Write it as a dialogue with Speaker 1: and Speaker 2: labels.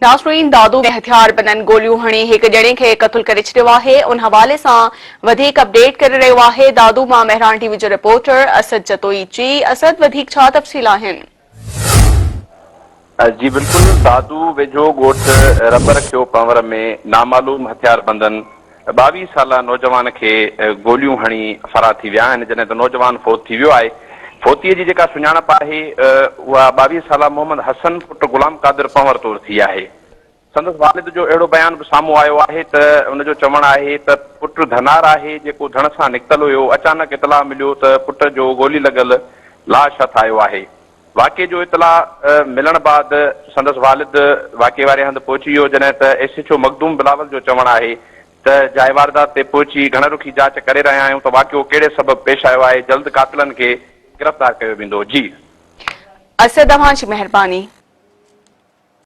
Speaker 1: ناظرين دادو ۾ هٿياربندن گوليون هڻي هڪ ڄڻي کي قتل ڪري ڇڏيو آهي ان حوالي سان وڌيڪ اپڊيٽ ڪري رهيو آهي دادو مان مهراڻ ٽي وي جو رپورٽر اسد جتوئي جي اسد وڌيڪ ڇا تفصيل آهن.
Speaker 2: جي بلڪل دادو ويجهو ڳوٺ رب رکيو پنور ۾ نامعلوم هٿياربندن 22 سالا نوجوان کي گوليون هڻي فرار ٿي ويا آهن، جڏهن ته نوجوان فوت ٿي ويو آهي. فوتيء جي جيڪا سڃاڻپ آهي اها 22 سالا محمد حسن پٽ غلام قادر پنهور طور ٿي آهي. سندس والد جو اهڙو بيان به سامهون آيو آهي ته ان جو چوڻ آهي ته پٽ ڌنار آهي جيڪو ڌڻ سان نڪتل هيو، اچانڪ اطلاع مليو ته پٽ جو گولي لڳل لاش هٿ آيو آهي. واقعي جو اطلاع ملڻ بعد سندس والد واقعي واري هنڌ پهچي ويو، جڏهن ته S H O Makhdoom Bilawal جو چوڻ آهي ته جاء واردات تي پهچي گهڻ رخي جاچ ڪري رهيا آهيون ته واقعو ڪهڙي سبب پيش آيو آهي، جلد قاتلن کي گرفتار ڪيو ويندو. جي.
Speaker 1: اسد اوهان جي مهرباني.